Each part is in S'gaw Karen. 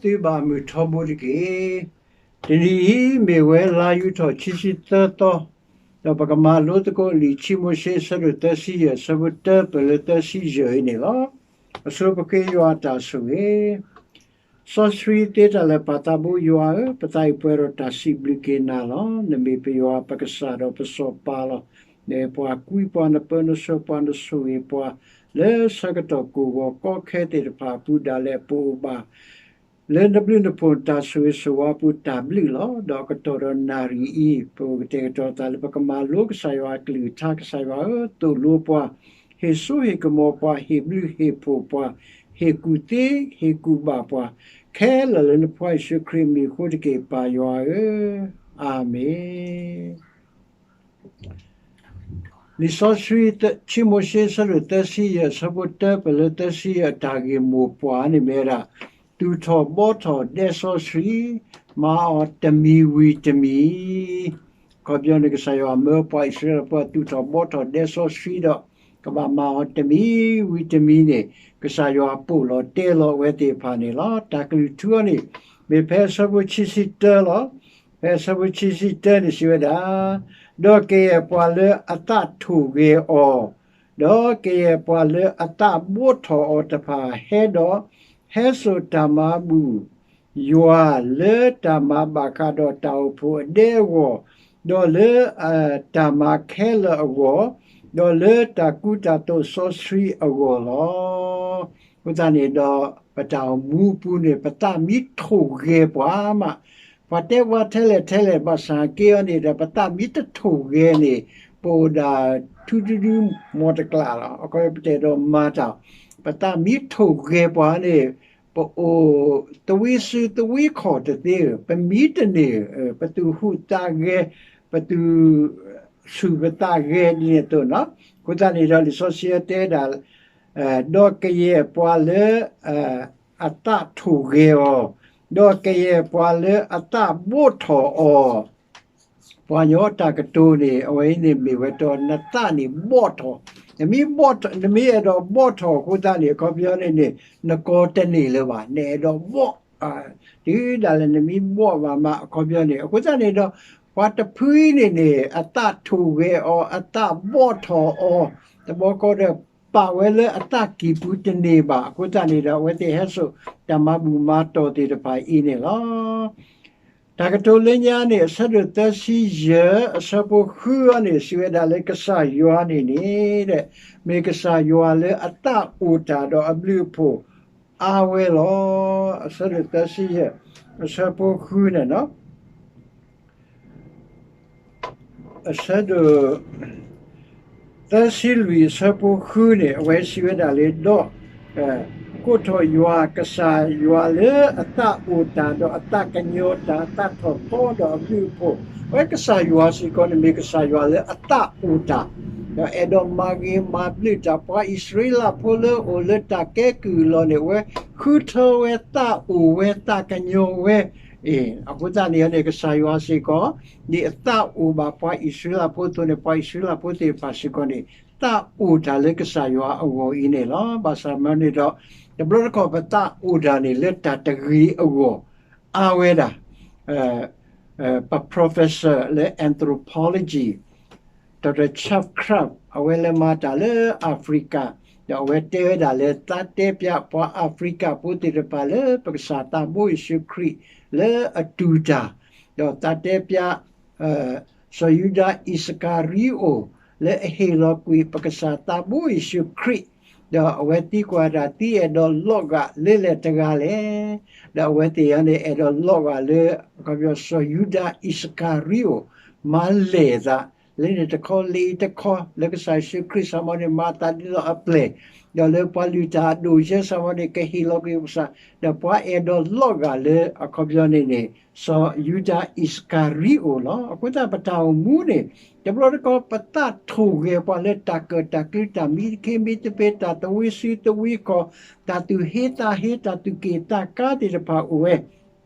သုဘၣ်မုၢ်ထီဘိတက့ၢ်. တနံၤအံၤ မ့ၢ်ဝဲလါယူၤထီၣ်ခံဆံသၢသီ, ဒီးပကမၤလိသကိးလံာ်ခံမိၤၡ့ အဆၢဒိၣ်သၢဆံယဲၢ် အဆၢဖိတၢ ပၢၢ်လၢသၢဆံယဲၢ်အံၤန့ၣ်လီၤ. အဆိပဃ့ယွၤအတၢ်ဆိၣ်ဂ့ၤ စီဆှံသ့တၢ်လၢာ် ပၢ်သးဘိယွၤဧၢ, ပသးအံၤပှဲၤဒီးတၢ်စံးဘျုးက့ၤနၤလီၤ. နမ့ၢ်ပယွၤပကစၢ်ဒီးပစီၤပၤလီၤ. နအဲၣ်ပှၤကွံပှၤ နပၢနဆှၢပှၤ နဆိၣ်ဂ့ၤပှၤ လၢဆၢကတီၢ်ကိၢ်ဂီၤကီခဲသ့ၣ်တဖၣ်အပူၤ ဒၣ်လဲာ်ပအိၣ်ဘၣ် လၢနဘျုးနဖှိၣ်တၢ်ဆိၣ်ဂ့ၤဆိၣ်ဝါအပူၤတၢ်ဘျုးလီၤ. ဒီးအကတီၢ်ဒီးနၣ်ရံၣ်အံၤ ပအိၣ်ကတဲာ်ကတီၤသးလၢပကမၤလိကစၢ်ယွၤအကလုၢ်ကထါ, ကစၢ်ယွၤဧၢ, သိၣ်လိပှၤ, ဟ့ၣ်စိဟ့ၣ်ကမီၤပှၤ, ဟ့ၣ်ဘျုးဟ့ၣ်ဖှိၣ်ပှၤ, ဟ့ၣ်ကူၣ်သ့ဟ့ၣ်ကူၣ်ဘၣ်ပှၤ, ခဲလၢာ်လၢနဖိခွါယ့ၣ်ၡူးခရံာ်အမံၤအဃိတက့ၢ် ပၢ်ယွၤဧၢ, အၤမ့ၣ်. လံာ်စီဆှံ ခံမိၤၡ့ အဆၢဒိၣ်သၢဆံယဲၢ် အဆၢဖိတၢ ပၢၢ်လၢသၢဆံယဲၢ် အတၢ်ဂ့ၢ်မိၢ်ပှၢ်န့ၣ်မ့ၢ်ဝဲဒၣ် သူၣ်ထီၣ်ဘှီထီၣ်ဒဲစီဆှံ, မၤအီၤတမံၤဝံၤတမံၤ, အခီပညီန့ၣ် ကစၢ်ယွၤမၢပှၤအံၣ်စရ့လးဖိ သူၣ်ထီၣ်ဘှီထီၣ်ဒဲစီဆှံဒီး ကဘၣ်မၤအီၤတမံၤဝံၤတမံၤန့ၣ် ကစၢ်ယွၤပိာ်လီၤတဲလီၤအဝဲသ့ၣ်တဖၣ်န့ၣ်လီၤ. တၢ်ကလုၢ်ထူအီၤန့ၣ် မ့ၢ်ဖဲအဆၢဖိခံဆံတၢလီၤ. ဖဲအဆၢဖိခံဆံတၢန့ၣ်စံးဝဲဒၣ်, ဒီးကယဲၢ်ပှၤလၢအသးထိၣ်ဂဲၤအီၤ, ဒီးကယဲၢ်ပှၤလၢအသးဘှီထီၣ်အီၤတဖၣ် ဟဲဒီး ဟဲစိာ်တၢ်မၤဘူၣ် ယွၤလၢတၢ်မၤဘၣ်ဃးဒီးတၢ်အိၣ်ဖှိၣ်အဒဲအဂီၢ်, ဒီးလၢတၢ်မၤခဲလၢာ်အဂီၢ်, ဒီးလၢတၢ်ကူတၢ်သိးစီဆှံအဂီၢ်လီၤ. အဃိသတးန့ၣ်ဒီး ပတၢ်အိၣ်မူအပူၤန့ၣ် ပသးမ့ၢ်ထိၣ်ဂဲၤပှၤမး, ပှၤတဲပှၤထဲလဲၣ်ထဲလဲၣ် ဘၣ်ဆၣ်က့အီၤန့ၣ်ဒီး ပသးမ့ၢ်တထိၣ်ဂဲၤန့ၣ် ပအိၣ်ဒၣ်ထူဒူဒူမီၢ်တကျးလီၤ. အခီပညီပတအဲၣ်ဒိးမၤတၢ်, ပသးမ့ၢ်ထိၣ်ဂဲၤပှၤန့ၣ် ပအိၣ်သဝံစုသဝံခီၣ်တသ့ဧၢ, ပမံတန့ၢ်ဧၢ, ပသူၣ်ဟူးသးဂဲၤ, ပသူၣ်ဆူၣ်ပသးဂဲၤဒ်န့ၣ်အသိးလီၤ. အဃိသတးန့ၣ်ဒီး လံာ်စီဆှံတဲဒၣ် ဒီးကယဲၢ်ပှၤလၢအသးထိၣ်ဂဲၤအီၤ, ဒီးကယဲၢ်ပှၤလၢအသးဘှီထီၣ်အီၤ, ပှၤကညီတၢ်ကတိၤန့ၣ် အဝဲအံၤန့ၣ်မ့ၢ်ဝဲဒီး နသးန့ၣ်ဘှီထီၣ်, နမ့ၢ်ဘှီထီၣ်, နမ့ၢ်အဲၣ်ဒိးဘှီထီၣ်အဃိသတးန့ၣ် အခီပညီန့ၣ်န့ၣ် နကိးတန့ၢ်လၢၤဘၣ်, နအဲၣ်ဒိးဘှီ, တုၤဒၣ်လဲာ်နမ့ၢ်ဘှီဘၣ်မး အခီပညီန့ၣ် အဃိသတးန့ၣ်ဒီး ပှၤတဖုအံၤန့ၣ်န့ၣ် အသးထိၣ်ဂဲၤအီၤ အသးဘှီထီၣ်အီၤ, တဘျီဃီဒီး ပာ်ဝဲလၢအသးကံၢ်ပူၤတန့ၢ်ဘၣ် အဃိသတးန့ၣ်ဒီး အဝဲသ့ၣ်ဟဲစိာ်တၢ်မၤဘူၣ်မၤတီၢ်သ့ၣ်တဖၣ်အံၤန့ၣ်လီၤ. တၢ်ကတိၤလၢညါန့ၣ် အဆၢဒိၣ်သၢဆံယဲၢ် အဆၢဖိဃုအံၤန့ၣ် စံးဝဲဒၣ်လၢကစၢ်ယွၤန့ၣ်န့ၣ် မ့ၢ်ကစၢ်ယွၤလၢအသးအိၣ်တၢ်ဒီးအဘျုးအဖှိၣ်အါဝဲလီၤ. အဆၢဒိၣ်သၢဆံယဲၢ် အဆၢဖိဃုန့ၣ်လီၤ. အဆၢဒိၣ် သၢဆံလွံၢ် အဆၢဖိဃုန့ၣ် အဝဲစံးဝဲဒၣ်လၢ ဒီး ကိးထီၣ်ယွၤ ကစၢ်ယွၤလၢအသးအိၣ်တၢ်ဒီးအသးကညီၤတၢ် အသးထီၣ်သီဒီးအဘျုးအဖှိၣ်, အဝဲကစၢ်ယွၤစ့ၢ်ကီးန့ၣ်မ့ၢ်ကစၢ်ယွၤလၢအသးအိၣ်တၢ်, ဒီးအဲၣ်ဒိးမၤဂ့ၤမၤဘျုးတၢ် ပှၤအံၣ်စရ့လးဖိလၢအိၣ်လၢတၢ်ကဲကုၢ်အလီၢ်န့ၣ် အဝဲဃုထၢဝဲသးအိၣ်ဝဲသးကညီၤဝဲ အဃိသတးန့ၣ်န့ၣ် ကစၢ်ယွၤစ့ၢ်ကီး ဒ်အသးအိၣ်ဘၣ်ပှၤအံၣ်စရ့လးဖိအသိးန့ၣ် ပှၤအံၣ်စရ့လးဖိသ့ၣ်တဖၣ်စ့ၢ်ကီးန့ၣ် သးအိၣ်တၢ်လၢကစၢ်ယွၤအဂီၢ်အံၤန့ၣ်လီၤ. ဘၣ်ဆၣ်မ့ၢ်န့ၣ်ဒီး တဘျီတခီၣ်ပသးအိၣ်တၢ်န့ၣ် လၢတၢ်တဂ့ၤအဂီၢ် အါဝဲဒၣ် ပ professor လၢ anthropology Doctor Chuck Craft အဝဲလၢမၤတၢ်လၢအၤဖရံကၤ ဒီးအဝဲတဲဝဲဒၣ်လၢ သးတဲပၠးပှၤအၤဖရံကၤဖိသ့ၣ်တဖၣ်လၢ ပကစၢ်သးဘိယ့ၣ်ၡူးခရံာ်လၢအတူၢ်တၢ်, ဒီးသးတဲပၠး စီၤယူဒၤအံၣ်စကၤရံအိၣ် လၢအဟ့ၣ်လီၤကွံာ်ပကစၢ်သးဘိယ့ၣ်ၡူးခရံာ်, ဒီးအဝဲသံကွၢ်ဒၣ် သုအဲၣ်ဒိးလီၤဂာ်လၢလဲၣ်တဂၤလဲၣ်. ဒီးအဝဲသ့ၣ်အံၤန့ၣ် အဲၣ်ဒိးလီၤဂာ်လၢ အခီပညီ စီၤယူဒၤအံၣ်စကၤရံအိၣ် မၤလဲၢ်သး လၢန့ၣ်တခီလၢအံၤတခီ လၢကစၢ်ယ့ၣ်ၡူးခရံာ်စ့ၢ်ကီးန့ၣ် မၤသးဒ်သိးအပျဲၢ်, ဒီးလၢပှၤလုၢ်တၢ်အဒိၣ်ယဲစ့ၢ်ကီးန့ၣ် ကဟ့ၣ်လီၤကွံာ်ပကစၢ်, ဒီးပှၤအဲၣ်ဒိးလီၤဂာ်လၢ အခီပညီန့ၣ်န့ၣ် စီၤယူဒၤအံၣ်စကၤရံအိၣ်လီၤ. အဃိသတးပတၢ်အိၣ်မူန့ၣ် တဘျီတခီၣ် ပသးထိၣ်ဂဲၤပှၤလၢတၢ်ကၢၣ်တၢ်ကျူ တၢ်မံခ့မံသပ့ၤ တၢ်သဝံစုသဝံခီၣ် တၢ်သူၣ်ဟ့သးဟ့ တၢ်သူၣ်က့ၣ်သးကါသ့ၣ်တဖၣ်အိၣ်ဝဲ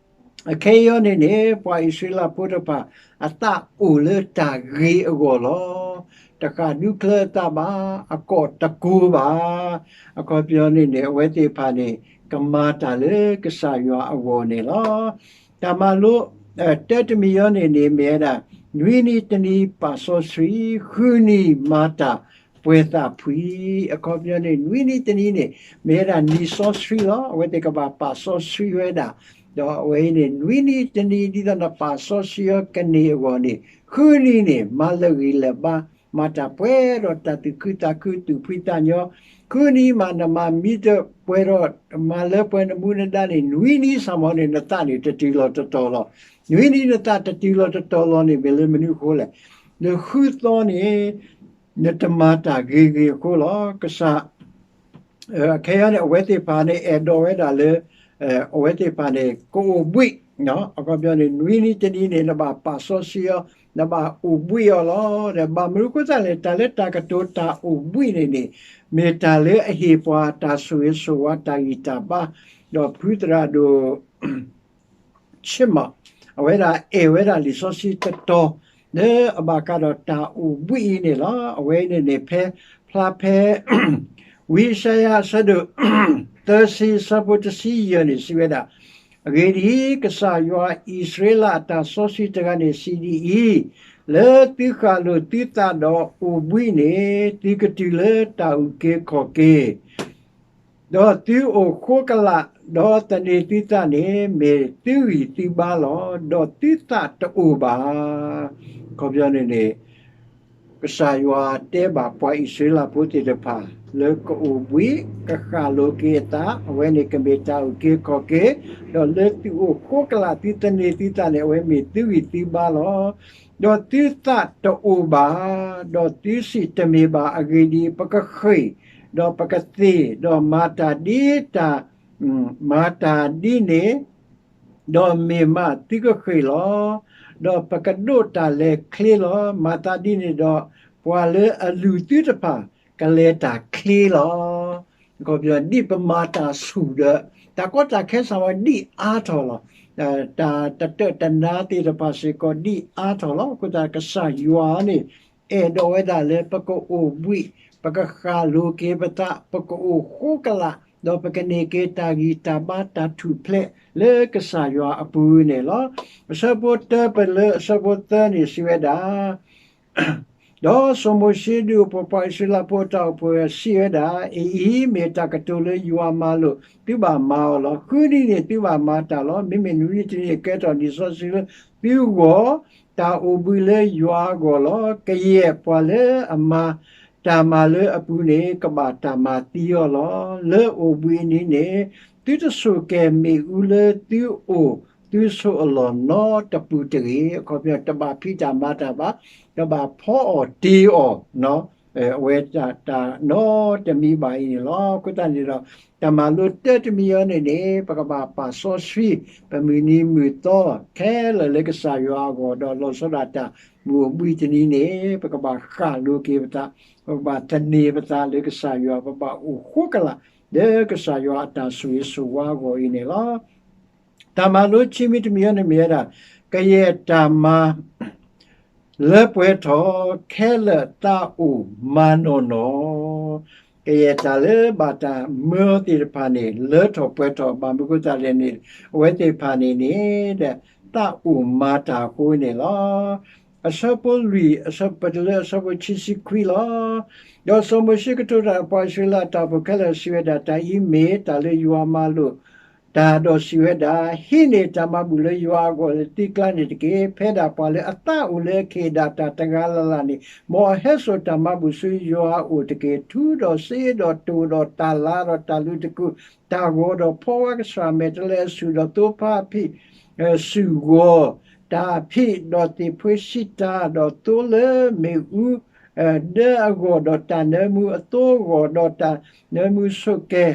အခဲအံၤန့ၣ်န့ၣ် ပှၤအံၣ်စရ့လးဖိတဖၣ် အသးအိၣ်လၢတၢ်ဂ့ၤအဂီၢ်လီၤ. တဃၣ်ဒူချၢအသးဘၣ်, အကိာ်တကိၤဘၣ်. အခီပညီန့ၣ်န့ၣ် အဝဲသ့ၣ်တဖၣ်န့ၣ် ကမၤတၢ်လၢကစၢ်ယွၤအဂီၢ်န့ၣ်လီၤ. တၢ်မၤလိ တၢတမံၤအံၤန့ၣ်န့ၣ် မ့ၢ်ဝဲဒၣ် နွံနံၤတနံၤပာ်စီဆှံ, ဃုနံၤမၤတၢ်ပှဲၤသးဖှံ, အခီပညီန့ၣ် နွံနံၤတနံၤန့ၣ် မ့ၢ်ဝဲဒၣ်နံၤစီဆှံလီၤ. အဝဲသ့ၣ်ကဘၣ်ပာ်စီဆှံဝဲဒၣ်, ဒီးအဝဲအံၤန့ၣ် နွံနံၤတနံၤ ဒ်သိးနပာ်စီဆှံအီၤကန့ၢ်အဂီၢ်န့ၣ်, ဃုနံၤန့ၣ် မၤလၢာ်ဂံၢ်လၢာ်ဘါ, မၤတၢ်ပှဲၤဒီးတၢ်သူၣ်ခုသးခု သူၣ်ဖှံသးညီ, ဃုနံၤမး နမၤမံတပှဲၤဒီး မၤလၢပှဲၤနမူနဒါန့ၣ် နွံနံၤစ့ၢ်ကီးန့ၣ် နသးန့ၣ်တတုၤလီၤတတီၤလီၤ. နွံနံၤနသးတတုၤလီၤတတီၤလီၤန့ၣ် မ့ၢ်လၢမနုၤအဃိလဲၣ်. လၢဃုသီန့ၣ် နတမၤတၢ်ဂ့ၤဂ့ၤအဃိလီၤ. ကစၢ် ခဲအံၤန့ၣ် အဝဲသ့ၣ်တဖၣ်န့ၣ် အဲၣ်ဒိးဝဲဒၣ်လၢ အဝဲသ့ၣ်တဖၣ်န့ၣ် ကအိၣ်ဘှံး, အခီပညီန့ၣ် နွံနံၤတနံၤန့ၣ် နဘၣ်ပာ်စီဆှံအီၤ, နဘၣ်အိၣ်ဘှံးအီၤလီၤ. ဒီးဘၣ်မနုၤအဃိသတးလဲၣ်, တၢ်လၢတၢ်ကတိၤတၢ်အိၣ်ဘှံးန့ၣ်န့ၣ် မ့ၢ်တၢ်လၢအဟ့ၣ်ပှၤတၢ်ဆိၣ်ဂ့ၤဆိၣ်ဝါ တၢ်ဂံၢ်တၢ်ဘါ, ဒီးဖုသရၣ်ဒိၣ် ဆ့မး, အဝဲဒၣ်အဲၣ်ဝဲဒၣ်လံာ်စီဆှံတတီၤ လၢအဘၣ်ဃးဒီးတၢ်အိၣ်ဘှံးအံၤန့ၣ်လီၤ. အဝဲအံၤန့ၣ်န့ၣ် ဖဲ ဖျါဖဲ ဝံယၡါယၤအဆၢဒိၣ် သၢဆံ အဆၢဖိတဆံယဲၢ်န့ၣ် စံးဝဲဒၣ်, အဂ့ၢ်ဒ်အံၤ, ကစၢ်ယွၤအံၣ်စရ့လးအတၢ်စီဆှံတဂၤန့ၣ် စံးဒ်အံၤ, လၢသုဃၣ်လိာ်သုသးဒီးအိၣ်ဘှံးန့ၣ် သုကတုၤလၢတၢ်အုၣ်က့ၤခီၣ်က့ၤ ဒီးသုအိၣ်ဃိကလာ်, ဒီးသန့ၤသုသးန့ၣ် မ့ၢ်သုဂံၢ်သုဘါလီၤ. ဒီးသုသးတအိၣ်ဘၣ်. အခီပညီန့ၣ်န့ၣ် ကစၢ်ယွၤတဲဘၣ်ပှၤအံၣ်စရ့လးဖိသ့ၣ်တဖၣ် လၢကအိၣ်ဘှံး ကဃၣ်လိာ်က့ၤအသး အဝဲန့ၣ်ကမ့ၢ်တၢ်အုၣ်က့ၤခီၣ်က့ၤ, ဒီးလၢသုအိၣ်ဃိကလာ် သုသန့ၤသုသးန့ၣ် အဝဲမ့ၢ်သုဂံၢ်သုဘါလီၤ. ဒီးသုသးတအိၣ်ဘၣ်, ဒီးသုစံးတမ့ၢ်ဘၣ်. အဂ့ၢ်ဒ်အံၤ, ပကဃ့ၢ်, ဒီးပကသ့ၣ်, ဒီးမၤတၢ်ဒ်တၢ် မၤတၢ်ဒ်န့ၣ်, ဒီးမ့ၢ်မးသုကဃ့ၢ်လီၤ. ဒီးပကဒိးတၢ်လဲၤချ့လီၤ. မၤသးဒ်န့ၣ်ဒီး ပှၤလၢအလုၢ်သုတဖၣ် ကလဲၤတၢ်ချ့လီၤ. ဒ်ပမၤတၢ်ဆူၣ်ဒီး တၢ်ကီတၢ်ခဲစ့ၢ်ကီးဒံးအါထီၣ်လီၤ. တၢ်တတၢၣ်တနါသ့ၣ်တဖၣ်စ့ၢ်ကီးဒံးအါထီၣ်လီၤ. အဃိသတးကစၢ်ယွၤန့ၣ် အဲၣ်ဒိးဝဲဒၣ်လၢပကအိၣ်ဘှံး, ပကဃၣ်လိာ်က့ၤပသး, ပကအိၣ်ဃိကလာ်, ဒီးပကန့ၢ်က့ၤတၢ်ဂံၢ်တၢ်ဘါတၢ်ထူၣ်ဖျဲးလၢကစၢ်ယွၤအပူၤန့ၣ်လီၤ. အဆၢဖိတၢပလၢအဆၢဖိသၢန့ၣ်စံးဝဲဒၣ်, ဒီးစီၤမိၤၡ့ဒုးအိၣ်ဖှိၣ်ပှၤအံၣ်စရ့လးဖိအတၢ်အိၣ်ဖှိၣ်စံးဝဲဒၣ်, အအံၤမ့ၢ်တၢ်ကတိၤလၢယွၤမၤလိာ်, သုဘၣ်မၤအီၤလီၤ. ဃုနံၤန့ၣ်သုဘၣ်မၤတၢ်လီၤ. မ့မ့ၢ်နွံနံၤတနံၤအကဲထီၣ်လံာ်စီဆှံလၢသုဂီၢ်, တၢ်အိၣ်ဘှံးလၢယွၤအဂီၢ်လီၤ. ကယဲၢ်ပှၤလၢအမၤတၢ်မၤလၢအပူၤန့ၣ် ကဘၣ်တၢ်မၤသံအီၤလီၤ. လၢအိၣ်ဘှံးအနံၤန့ၣ် သုတဆိၣ်ကဲၤမ့ၣ်အူလၢသုအိၣ်သုဆိးအလီၢ်နီတပူၤတဂ့ၤ. အခီပညီ တဘၣ်ဖံးတၢ်မၤတၢ်ဘၣ်, တဘၣ်ဖီအီၣ်တ့ၤအီၣ်, အဝဲတၢ်နီတမံၤဘၣ်အံၤန့ၣ်လီၤ. အဃိသတးန့ၣ်ဒီး တၢ်မၤလိတၢတမံၤအံၤန့ၣ်န့ၣ် ပကဘၣ်ပာ်စီဆှံ ပမုၢ်နံၤမုၢ်သီ ခဲလၢာ်လၢကစၢ်ယွၤအဂီၢ် ဒီးလီၤဆီဒၣ်တၢ်မုၢ်အိၣ်ဘှံးတနံၤန့ၣ် ပကဘၣ်ဃၣ်လိာ်က့ၤပသး, ပကဘၣ်သန့ၤပသးလၢကစၢ်ယွၤ, ပဘၣ်အိၣ်ဃိကလာ် လၢကစၢ်ယွၤအတၢ်ဆိၣ်ဂ့ၤဆိၣ်ဝါအဂီၢ်အံၤန့ၣ်လီၤ. တၢ်မၤလိခံမံၤတမံၤအံၤန့ၣ်မ့ၢ်ဝဲဒၣ် ကယဲၢ်တၢ်မၤ လၢပှဲၤထီၣ် ခဲလၢာ်သးအိၣ်မၤနီၢ်နီၢ်, ကယဲၢ်တၢ်လၢဘၣ်တၢ်မၢအီၤသ့ၣ်တဖၣ်န့ၣ် လၢထီၣ်ပှဲၤထီၣ် ဘၣ်မနုၤအဃိသတးလဲၣ်န့ၣ် အဝဲသ့ၣ်တဖၣ်န့ၣ်န့ၣ် သးအိၣ်မၤတၢ်အဃိန့ၣ်လီၤ. အဆၢဖိလွံၢ် အဆၢပတလၢအဆၢဖိခံဆံခွံလီၤ. ဒီးစီၤမိၤၡ့ကတိၤတၢ်ဒီးပှၤအံၣ်စရ့လးအတၢ်အိၣ်ဖှိၣ်ခဲလၢာ်စံးဝဲဒၣ်, တၢ်အံၤမ့ၢ်တၢ်လၢယွၤမၤလိာ် တၢ်ဒီးစံးဝဲဒၣ်, ဟံးန့ၢ်တၢ်မၤဘူၣ်လၢယွၤအဂီၢ်လၢသုကျါန့ၣ်တက့ၢ်. ဖဲဒၣ်ပှၤလၢအသးအိၣ်လၢအခ့အဒၣ်တၢ်တဂၤလၢ်လၢ်န့ၣ် မ်အဟဲစိာ်တၢ်မၤဘူၣ်ဆူယွၤအအိၣ်တက့ၢ်. ထူဒီးစ့ဒီးတိၢ်ဒီးတၢ်လၤဒီးတၢ်လုးတကူၣ်, တၢ်ဂီၤဒီးဖီဝါကဆှၣ်မဲာ်တဲးလဲးအဆူၣ်ဒီးသိဖါအဖံး ဆူၣ်ဂီၤ, တၢ်အဖံးဒီးသ့ၣ်ဖှ့ဆံးတၢ်, ဒီးသိလၢမ့ၣ်အူ ဒၢအဂီၢ်, ဒီးတၢ်နၢမူအသိအဂီၢ်, ဒီးတၢ်နၢမူဆိးကဲ,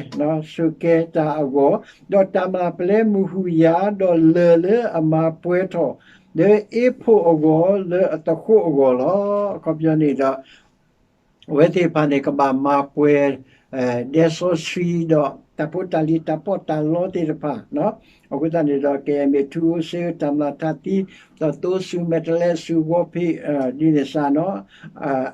ဆိးကဲတၢ်အဂီၢ်, ဒီးတၢ်မျၢ်ပလဲမုၢ်ဟူၣ်ယာ်, ဒီးလၢၢ်လၢအမၤပှဲၤထီၣ် လၢအ့ဖိးအဂီၢ်, လၢအသဃိးအဂီၢ်လီၤ. အခီပညီန့ၣ်ဒီး အဝဲသ့ၣ်တဖၣ်န့ၣ် ကဘၣ်မၤပှဲၤ ဒဲစီဆှံဒီး တၢ်ဖိတၢ်လံၤတၢ်ပီးတၢ်လီသ့ၣ်တဖၣ်, အဃိသတးန့ၣ်ဒီး ကယဲၢ်မ့ၢ်ထူဧိၤစ့ဧိၤ တၢ်မျၢ်ထးသံ ဒီးသိဆူၣ်မဲာ်တဲးလဲးဆူၣ်ဂီၤဖံး ဒ်န့ၣ်စ့ၢ်နီၤ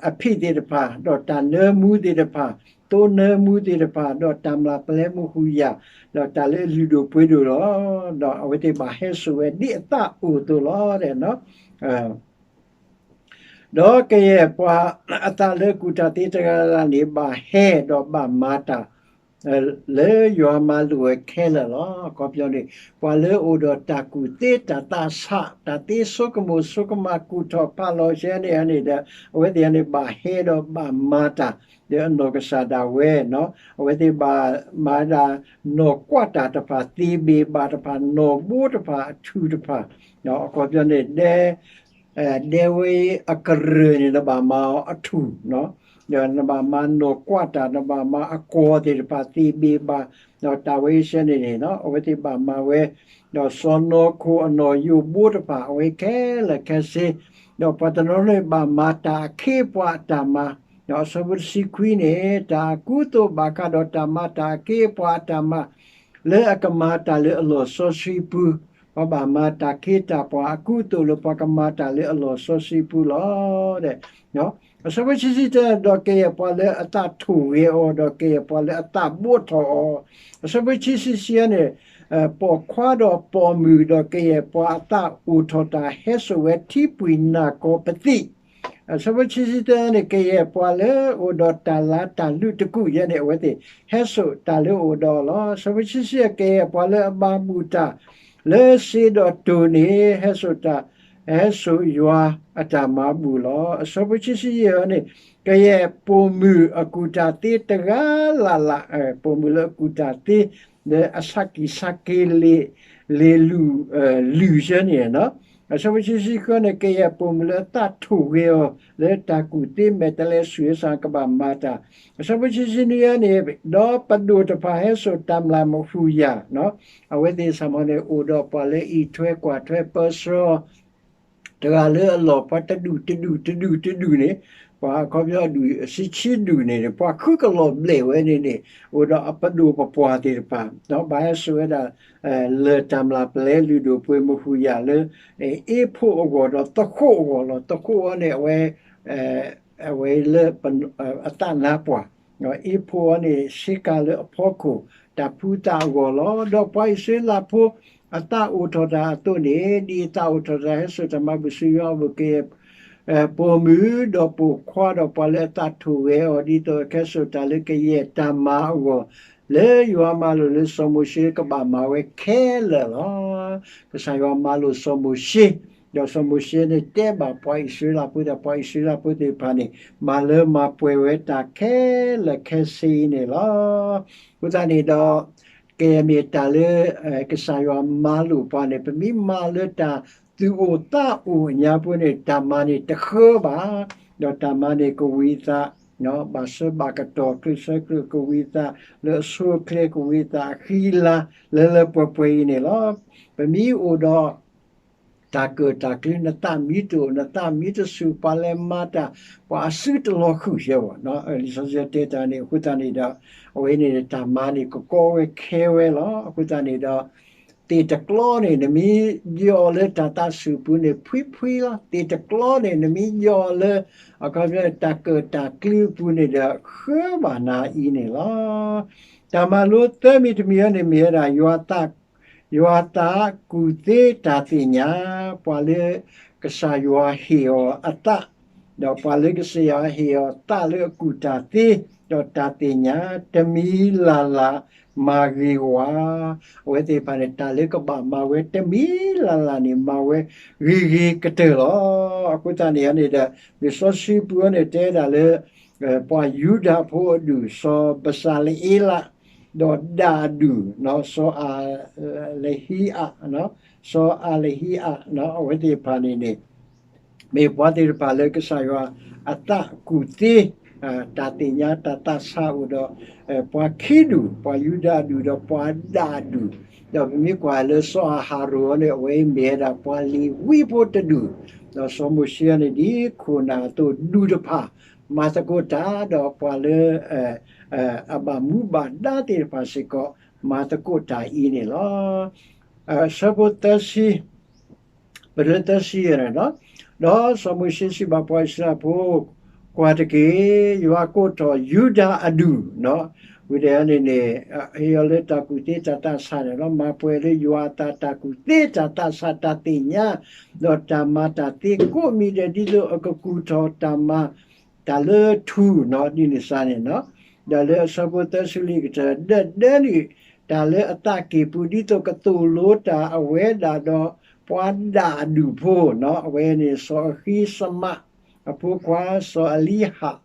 အဖံးသ့ၣ်တဖၣ် ဒီးတၢ်နၢမူသ့ၣ်တဖၣ် သိနၢမူသ့ၣ်တဖၣ် ဒီးတၢ်မျၢ်ပလဲမူဟူးယၤ, ဒီးတၢ်လၢအလုၢ်ဒိၣ်ပှ့ၤဒိၣ်လီၤ. ဒီးအဝဲသ့ၣ်ဘၣ်ဟဲစိာ်ဝဲဒ်အသးအိၣ်အသိးလီၤ. ဒီးကယဲၢ်ပှၤအသးလၢအကူၣ်တၢ်သ့တဂၤလၢ်လၢ်န့ၣ် ဘၣ်ဟဲဒီးဘၣ်မၤတၢ် လၢယွၤမၤလိာ်ဝဲခဲလၢာ်လီၤ. အခီပညီန့ၣ် ပှၤလၢအအိၣ်ဒီးတၢ်ကူၣ်သ့တၢ်သးဆး တၢ်သ့ဆိကမိၣ်ဆိကမးကူၣ်ထီၣ်ဖးလီၤဆဲန့ၣ်န့ၣ်ဒီး အဝဲသ့ၣ်န့ၣ်ဘၣ်ဟဲဒီးဘၣ်မၤတၢ် လၢအနီၢ်ကစၢ်ဒၣ်ဝဲ, အဝဲသ့ၣ်ဘၣ်မၤဒၣ် နီၢ်ကွၢ်တၢ်တဖၣ် သ့ၣ်ဘ့ၣ်ဘၣ်တဖၣ် နီၢ်ဘိတဖၣ် အထူၣ်တဖၣ်, အခီပညီန့ၣ် ဒဲ ဒဲဝဲအကရၢၢ်န့ၣ် နဘၣ်မၤအီၤအထူၣ်, ဒီးနဘၣ်မၤနီၢ်ကွၢ်တၢ် နဘၣ်မၤအကွီၢ်သ့ၣ်တဖၣ် သ့ၣ်ဘ့ၣ်ဘၣ်, ဒီးတၢ်ဝဲအံၤဆဲန့ၣ်န့ၣ် အဝဲသ့ၣ်ဘၣ်မၤဝဲ, ဒီးစီၢ်နီၤခိၣ်အနီၢ်ယိာ်ဘိတဖၣ် အဝဲခဲလၢာ်ခဲဆ့, ဒီးပှၤတနီၤနီၤန့ၣ် ဘၣ်မၤတၢ်အခ့အပှၤအတၢ်မၤ, ဒီးအဆၢဖိတဆံခွံန့ၣ် တၢ်အကူအသိးဘၣ်ဃးဒီးတၢ်မၤတၢ်အခ့အပှၤအတၢ်မၤ လၢအကမၤတၢ်လၢအလီၢ်စီဆှံပူၤ, ပှၤဘၣ်မၤတၢ်ခ့တၢ်ပှၤအကူအသိးလၢပှၤကမၤတၢ်လၢအလီၢ်စီဆှံပူၤလီၤ. အဆၢဖိခံဆံတၢ ဒီးကယဲၢ်ပှၤလၢအသးထိၣ်ဂဲၤအီၤ ဒီးကယဲၢ်ပှၤလၢအသးဘိးထီၣ်အီၤ, အဆၢဖိခံဆံတၢန့ၣ် ပိာ်ခွါဒီးပိာ်မုၣ် ဒီးကယဲၢ်ပှၤအသးအိၣ်ထီၣ်တၢ်ဟဲစိာ်ဝဲထံပှံၤနၢ်ကီၢ်ပသံၣ်, အဆၢဖိခံဆံတၢန့ၣ် ကယဲၢ်ပှၤလၢအအိၣ်ဒီးတၢ်လၤတၢ်လုးတကူၣ်ယဲန့ၣ် အဝဲသ့ၣ် ဟဲစိာ်တၢ်လၢအအိၣ်ဒီးအီၤလီၤ. အဆၢဖိခံဆံယဲၢ် ကယဲၢ်ပှၤလၢအဘၣ်ဘူၣ်တၢ် လၢစ့ဒီးတိၢ်န့ၣ် ဟဲစိာ်တၢ်, ဟဲစိာ်ယွၤအတၢ်မၤဘူၣ်လီၤ. အဆၢဖိခံဆံယဲၢ်န့ၣ် ကယဲၢ်ပိာ်မုၣ်အကူၣ်တၢ်သ့တဂၤလၢ်လၢ်, ပိာ်မုၣ်လၢအကူၣ်တၢ်သ့ လၢအဆါကံၢ်ဆါက့ၤ လ့ၣ်လူၢ်, လုၢ်ဆၢန့ၣ်, အဆၢဖိခံဆံဃုန့ၣ် ကယဲၢ်ပိာ်မုၣ်လၢအသးထိၣ်ဂဲၤအီၤ လၢတၢ်ကူၣ်သ့မဲာ်တဲးလဲးဆူၣ်ဟ့စၢ်ကဘၣ်မၤတၢ်, အဆၢဖိခံဆံနွံန့ၣ် ဒီးပဒိၣ်တဖၣ်ဟဲစိာ်တၢ်မျၢ်မဟူးယၤ, အဝဲသ့ၣ်စ့ၢ်ကီးန့ၣ် အိၣ်ဒီးပှၤလၢအအံးထွဲကွၢ်ထွဲပၢဆှၢအီၤ တဂၤလၢအလီၢ်ပှၤတဒူၣ်တဒူၣ်တဒူၣ်တဒူၣ်န့ၣ်, ပှၤအခီပညီဒူၣ်ဆံဆံဒူၣ်န့ၣ် ပှၤဃုကလီၤဘျဲၣ်ဝဲန့ၣ်န့ၣ် အိၣ်ဒီးအပဒိၣ်ပပှၢ်သ့ၣ်တဖၣ်, ဘၣ်ဟဲစိာ်ဝဲဒၣ် လၢၢ်တၢ်မျၢ်ပလဲလုၢ်ဒိၣ်ပှ့ၤမဟူးယၤလၢ အ့ဖိးအဂီၢ်ဒီးသဃိးအဂီၢ်လီၤ. သဃိးအီၤန့ၣ် အဝဲ အဝဲလၢ အသးနါပှၢ်, အ့ဖိးအီၤန့ၣ် ဆ့ကၤလၢအဖီခိၣ် တၢ်ဖှူသးအဂီၢ်လီၤ. ဒီးပှၤအံၣ်စရ့လးဖိ အသးအိၣ်ထီၣ်တၢ်အသိးန့ၣ် ဒ်အသးအိၣ်ထီၣ်တၢ်ဟဲစိာ်တၢ်မၤဘူၣ်ဆူယွၤအအိၣ် ကယဲၢ်ပိာ်မုၣ်ဒီးပိာ်ခွါဒီးပှၤလၢအသးထိၣ်ဂဲၤအီၤ ဒ်သိးဟဲစိာ်တၢ်လၢကယဲၢ်တၢ်မၤအဂီၢ်, လၢယွၤမၤလိာ်လၢစီၤမိၤၡ့ကဘၣ်မၤဝဲခဲလၢာ်လီၤ. ကစၢ်ယွၤမၤလိာ်စီၤမိၤၡ့, ဒီးစီၤမိၤၡ့န့ၣ်တဲဘၣ်ပှၤအံၣ်စရ့လးဖိဒီး ပှၤအံၣ်စရ့လးဖိသ့ၣ်တဖၣ်န့ၣ် မၤလၢမၤပှဲၤဝဲတၢ်ခဲလၢာ်ခဲဆ့အံၤန့ၣ်လီၤ. အဃိသတးန့ၣ်ဒီး ကယဲၢ်မ့ၢ်တၢ်လၢ ကစၢ်ယွၤမၤလိာ်ပှၤန့ၣ် ပမ့ၢ်မၤလၢတၢ်သူၣ်အိၣ်သးအိၣ်အညါပူၤန့ၣ် တၢ်မၤန့ၣ်တဃၢဘၣ်, ဒီးတၢ်မၤန့ၣ်ကဝံသး, ဘၣ်ဆၢဘၣ်ကတီၢ် ကျဲးစၢးကျဲးကဝံသး လၢအဆိအချ့ကဝံသး အဃံအလၤ လၢလၢပှဲၤပှဲၤအံၤန့ၣ်လီၤ. ပမ့ၢ်အိၣ်ဒီး တၢ်ကၢၣ်တၢ်ကျူ နသးမံတအိၣ် နသးမံတဆူၣ် ပှၤလဲၤမၤတၢ် ပှၤအစုတလီၤဃုာ်ယဲဘၣ်, လံာ်စီဆှံတဲတၢ်န့ၣ် အဃိသတးန့ၣ်ဒီး အဝဲန့ၣ်တၢ်မၤန့ၣ် ကကီဝဲခဲဝဲလီၤ. အဃိသတးန့ၣ်ဒီး သ့ၣ်တကျီန့ၣ် နမ့ၢ်ယီၤအီၤလၢတၢ်သးဆူၣ်ပူၤန့ၣ် ဖှံဖှံလီၤ. သ့ၣ်တကျီန့ၣ် နမ့ၢ်ယီၤအီၤလၢ အခီပညီ တၢ်ကၢၣ်တၢ်ကျူအပူၤန့ၣ်ဒီး ဃၢဘၣ်နၤအံၤန့ၣ်လီၤ. တၢ်မၤလိသၢမံၤတမံၤအံၤန့ၣ် မ့ၢ်ဝဲဒၣ် ယွၤသး ယွၤသးကူၣ်သ့တၢ်သ့ၣ်ညါ, ပှၤလၢကစၢ်ယွၤဟ့ၣ်အီၤအသး, ဒီးပှၤလၢကစၢ်ယွၤဟ့ၣ်အီၤသးလၢအကူၣ်တၢ်သ့, ဒီးတၢ်သ့ၣ်ညါ တမံၤလၢ်လၢ်မၤဂ့ၤဝဲ, အဝဲသ့ၣ်တဖၣ်န့ၣ် တၢ်လၢကဘၣ်မၤဝဲတမံၤလၢ်လၢ်န့ၣ် မၤဝဲဂ့ၤဂ့ၤကတၢၢ်လီၤ. အဃိသတးန့ၣ်န့ၣ်ဒီး လံာ်စီဆှံပူၤန့ၣ် တဲဒၣ်လၢ ပှၤယူဒၤဖိအဒူၣ် စီၤဘစၤလအ့လး ဒီးဒၣ်အဒူၣ် စီၤအၤလဟံအး, စီၤအၤလဟံအး အဝဲသ့ၣ်တဖၣ်န့ၣ်န့ၣ် မ့ၢ်ပှၤသ့ၣ်တဖၣ်လၢကစၢ်ယွၤအသးကူၣ်သ့, တၢ်သ့ၣ်ညါတၢ်သးဆးအိၣ်ဒီး ပှၤခံဒူၣ်, ပှၤယူဒၤအဒူၣ်ဒီးပှၤဒၣ်အဒူၣ်, ဒီးပမ့ၢ်ကွၢ်လၢစီၤအၤဟရိၣ်န့ၣ် အဝဲမ့ၢ်ဝဲဒၣ်ပှၤလ့ၤဝံဖိတဒူၣ်, ဒီးစီၤမိၤၡ့န့ၣ် ဒ်ခိၣ်နၢ်အသိး ဒူၣ်တဖၣ် မၤသကိးတၢ် ဒီးပှၤလၢ အဘၣ်မူဘၣ်ဒါသ့ၣ်တဖၣ်စ့ၢ်ကီး မၤသကိးတၢ်အံၤန့ၣ်လီၤ. အဆၢဖိသၢဆံ, ပလၢသၢဆံယဲၢ်န့ၣ်လီၤ. ဒီးစီၤမိၤၡ့စံးဘၣ်ပှၤအံၣ်စရ့လးဖိ, ကွၢ်တက့ၢ်, ယွၤကိးထီၣ်ယူဒၤအဒူၣ်, ဝံၤဒီးန့ၣ်န့ၣ် ဟ့ၣ်အီၤလၢတၢ်ကူၣ်သ့တၢ်သးဆးန့ၣ်လီၤ. မၤပှဲၤလၢယွၤအသးတၢ်ကူၣ်သ့တၢ်သးဆးတၢ်သ့ၣ်ညါ, ဒီးတၢ်မၤတၢ်သ့ကိးမံၤဒဲး ဒ်သိးအကကူၣ်ထီၣ်တၢ်မၤ တၢ်လၢထူၣ်နီၤ ဒ်န့ၣ်စ့ၢ်န့ၣ်နီၤ. ဒီးလၢအဆၢဖိသၢဆံလွံၢ်ကတၢၢ် ဒၢၣ်ဒၢနုာ်တၢ်လၢအသးကံၢ်ပူၤ ဒ်သိးကသိၣ်လိတၢ်အဝဲဒၣ်ဒီး ပှၤဒၣ်အဒူၣ်ဖိနီၤ, အဝဲန့ၣ် စီၤအဃံစမး အဖိခွါ စီၤအလံဟး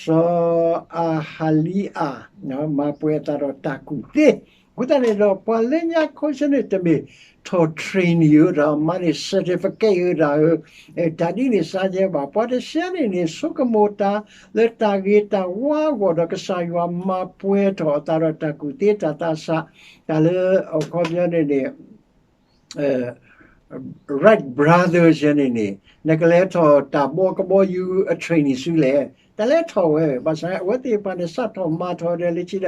စီၤအဟလံအၤ မၤပှဲၤအသးဒီးတၢ်ကူၣ်သ့. အဃိသတးန့ၣ်ဒီး ပှၤလၢညါခီဆၢန့ၣ် တမ့ၢ်ထီၣ် training ဧိၤဒီး မၤန့ၢ် certificate ဧိၤဒီးဧၢ, တၢ်ဒ်န့ၣ်စ့ၢ်ကီးဘၣ်. ပှၤတဆၢန့ၣ်န့ၣ် ဆိကမိၣ်တၢ်လၢတၢ်ဂ့ၤတၢ်ဝါအဂီၢ်ဒီး ကစၢ်ယွၤမၤပှဲၤထီၣ်အသးဒီးတၢ်ကူၣ်သ့တၢ်သးဆး, တၢ်လၢအခီပညီန့ၣ်န့ၣ် Wright Brothers ယဲန့ၣ်န့ၣ် နကလဲၤထီၣ်တၢ်ဘီကဘီယူၤအ training ဆူလဲၣ်. တၢ်လဲၤထီၣ်ဝဲ ဘၣ်ဆၣ်အဝဲသ့ၣ်တဖၣ်န့ၣ် စးထီၣ်မၤထီၣ်ဒီးလၢခံဒီး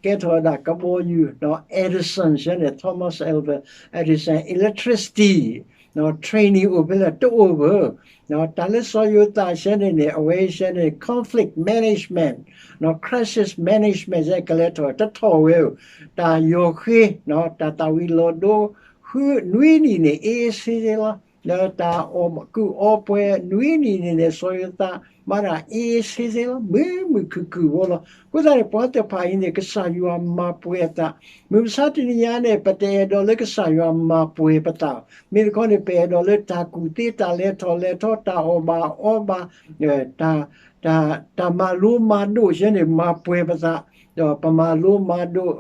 ကဲထီၣ်ဝဲဒၣ်ကဘီယူၤ, Edison ယဲန့ၣ် Thomas Alva Edison, electricity training အိၣ်ဖဲလဲၣ် တအိၣ်ဘၣ်. တၢ်လၢစီၤယိၤသးယဲန့ၣ်န့ၣ် အဝဲယဲန့ၣ် conflict management, crisis management ယဲကလဲၤထီၣ် တထီၣ်ဝဲဧိၤ, တၢ်ယီၤဃ့, တၢ်သၣ်ဝံၤလီၤဒိ ဃုနွံနံၣ်န့ၣ် အ့ဆ့ဆ့လီၤ. ဒီးတၢ်အီၣ်ကုၢ်အီပှဲၤနွံနံၣ်န့ၣ်န့ၣ် စီၤယိၤသးမၤတၢ်အ့ဆ့ဆ့လီၤ, မုာ်မုာ်ခုၣ်ခုၣ်ဝဲလီၤ. အဃိသတးန့ၣ် ပှၤတဖၣ်အံၤန့ၣ် ကစၢ်ယွၤမၤပှဲၤအသး, မုၢ်မဆါတနံၤညါန့ၣ် ပတအဲၣ်ဒိးလၢကစၢ်ယွၤမၤပှဲၤပသး, မ့ၢ်တခီန့ၣ် ပအဲၣ်ဒိးလၢတၢ်ကူၣ်သ့တၢ်လဲၤထီၣ်လဲၤထီ တၢ်အီၣ်ဘၣ်အီဘၣ် တၢ်မၤလိမၤဒိးယဲန့ၣ် မၤပှဲၤပသး, ဒီးပမၤလိမၤဒိး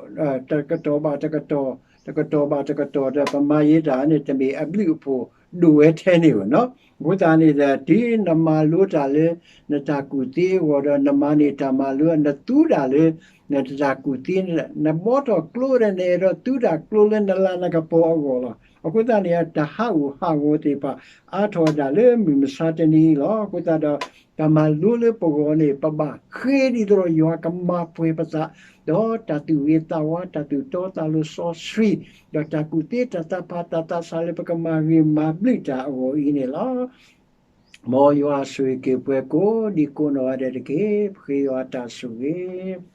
တကတီၢ်ဘၣ်တကတီၢ်, တကတီၢ်ဘၣ်တကတီၢ်ဒီး ပမၤယဲတၢ်န့ၣ် တမ့ၢ်အဘျုးအဖှိၣ်ဒိၣ်ဝဲထဲန့ၣ်ဧိၤနီၤ. အဃိသတးန့ၣ်ဒီး တုၤနမၤလိတၢ်လၢ နတၢ်ကူၣ်သ့အဂီၢ်ဒီး နမၤန့ၢ်တၢ်မၤလိ နသူတၢ်လၢ နတၢ်ကူၣ်သ့န့ၣ် နဘီထီၣ်ကျိဒီး နအဲၣ်ဒိးသူတၢ်ကျိလၢနလၤနကပီၤအဂီၢ်လီၤ. အဃိသတးန့ၣ် တၢ်ဟးဂူာ်ဟးဂီၤသ့ၣ်တဖၣ် အါထီၣ်ဝဲဒၣ်လၢမုၢ်မဆါတနံၤအံၤလီၤ. အဃိသတးဒီး တၢ်မၤလိလၢပဂီၢ်န့ၣ် ပဘၣ်ဃ့ဒ်သိးဒီးယွၤကမၤပှဲၤပသး, ဒီးတၢ်သူၣ်ဂ့ၤသးဝါ, တၢ်သူၣ်တီသးလိၤစီဆှံ, ဒီးတၢ်ကူၣ်သ့တၢ်သးဖးတၢ်သးဆးလၢပကမၤဂ့ၤမၤဘျုးတၢ်အဂီၢ်အံၤန့ၣ်လီၤ. မ်ယွၤဆိၣ်ဂ့ၤက့ၤပှၤကိးဒံကိးနီၢ်ဂၤဒဲးတက့ၢ်. ပဃ့ယွၤတၢ်ဆိၣ်ဂ့ၤ စီ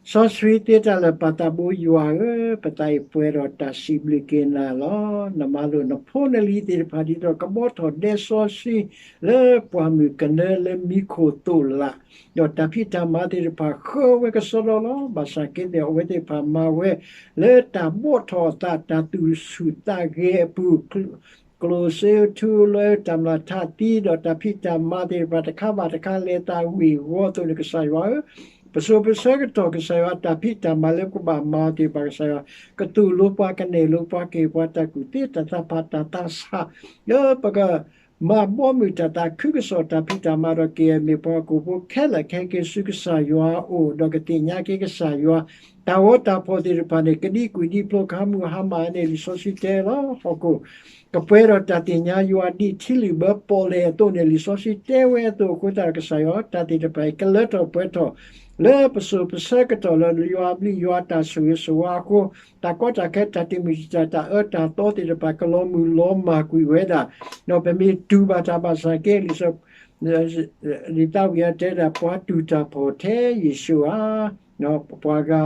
ဆှံသ့တၢ်လၢာ်ပၢ်သးဘိယွၤဧၢ, ပသးအံၤပှဲၤဒီးတၢ်စံးဘျုးက့ၤနၤလီၤ. နမၤလိာ်နဖိနလံၤသ့ၣ်တဖၣ် ဒ်သိးကဘီထီၣ်ဒဲစီဆှံ လၢပှၢ်မုၢ်ကနၢလၢမံခိၣ်သိးလး, ဒီးတၢ်ဖံးတၢ်မၤသ့ၣ်တဖၣ်ဃၢဝဲကစီဒီလီၤ. ဘၣ်ဆၣ်က့သ့ၣ် အဝဲသ့ၣ်တဖၣ်မၤဝဲ လၢတၢ်ဘီၣ်ထီၣ်အသး တၢ်သူၣ်ဆူၣ်သးဂဲၤအပူၤ ကျိၣ်စ့ထူလၢတၢ်မျၢ်ထးသံ ဒီးတၢ်ဖံးတၢ်မၤသ့ၣ်တဖၣ်တခါဘၣ်တခါလဲၤသးဝံၣ်ဝီအသိးန့ၣ် ကစၢ်ယွၤဧၢ, ပစိၤပဆၢကတီၢ် ကစၢ်ယွၤ တၢ်ဖံးတၢ်မၤလၢပကဘၣ်မၤအီၤသ့ၣ်တဖၣ် ကစၢ်ယွၤ ကသိၣ်လိပှၤ ကနဲၣ်လိပှၤ ကဟ့ၣ်ပှၤတၢ်ကူၣ်သ့တၢ်သးဖးတၢ်သးဆး လၢပက မၤဘီမုၢ်တၢ်သးခုကစီၣ်တၢ်ဖံးတၢ်မၤဒီး ကမ့ၢ်ပှၤဟီၣ်ခိၣ်ဖိခဲလၢာ် ကဟဲက့ၤဆူကစၢ်ယွၤအအိၣ် ဒီးကသ့ၣ်ညါက့ၤကစၢ်ယွၤ တၢ်ဂီၤတၢ်ဖီၣ်သ့ၣ်တဖၣ်န့ၣ် ကဒံကွံာ်ဒံဖျိ ကဟးမုၢ်ဟါမၢ်န့ၣ် လံာ်စီဆှံတဲလီၤ. ဟီၣ်ခိၣ်ကပှဲၤဒီးတၢ်သ့ၣ်ညါယွၤ ဒ်ထံလုာ်ဘၢပီၣ်လဲၣ်အသိးန့ၣ် လံာ်စီဆှံတဲဝဲအသိး အဃိသတးဒီး ကစၢ်ယွၤ တၢ်သ့ၣ်တဖၣ်အံၤ ကလၢထီၣ်ပှဲၤထီၣ် လၢပစိၤပဆၢကတီၢ်လၢ ယွၤအဘျုးယွၤအတၢ်ဆိၣ်ဂ့ၤဆိၣ်ဝါအဃိ တၢ်ကီတၢ်ခဲ တၢ်တမုာ်တၢ် တၢ်အၢတၢ်သီသ့ၣ်တဖၣ် ကလီၤမုၢ်လီၤမၢ်ကွံာ်ဝဲဒၣ်, ဒီးပမ့ၢ်တူၢ်ဘၣ်တၢ်ဘၣ်ဆၣ်က့ လံာ်စီ လံာ်သးဝံၣ်အတဲဒၣ် ပှၤတူၢ်တၢ်ဖှီၣ်ထဲယ့ၣ်ၡူးဧါ, ပှၤဂၤ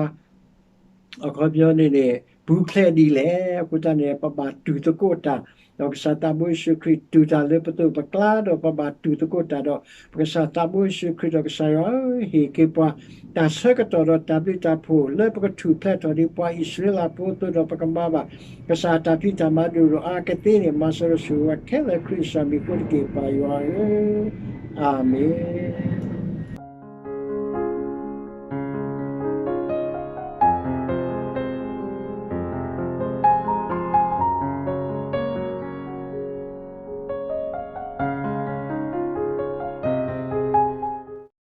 အခီပညီန့ၣ်န့ၣ် ပူၤဖျဲးဒ်လဲၣ်. အဃိသတးန့ၣ် ပဘၣ်တူၢ်သကိးတၢ်, ဒီးကစၢ်သးဘိယ့ၣ်ၡူးခရံာ်တူၢ်တၢ်လၢပသိးပကျါ ဒီးပဘၣ်တူၢ်သကိးတၢ်ဒီး ပကစၢ်သးဘိယ့ၣ်ၡူးခရံာ်ဒီးကစၢ်ယွၤဧၢ, ဟ့ၣ်က့ၤပှၤ တၢ်ဆၢကတီၢ်ဒီးတၢ်ဘျုးတၢ်ဖှိၣ် လၢပကထူၣ်ဖျဲးထီၣ်ဒ်ပှၤအံၣ်စရ့လးဖိအသိးဒီး ပကမၤဘၣ် ကစၢ်အတၢ်ဖံးတၢ်မၤဒိၣ်ဒိၣ်အါကသ့န့ၣ် မၤစၢၤဒီးဆိၣ်ဂ့ၤဝဲခဲလၢာ် ခရံာ်အမံၤအဃိတက့ၢ် ပၢ်ယွၤဧၢ, အၤမ့ၣ်.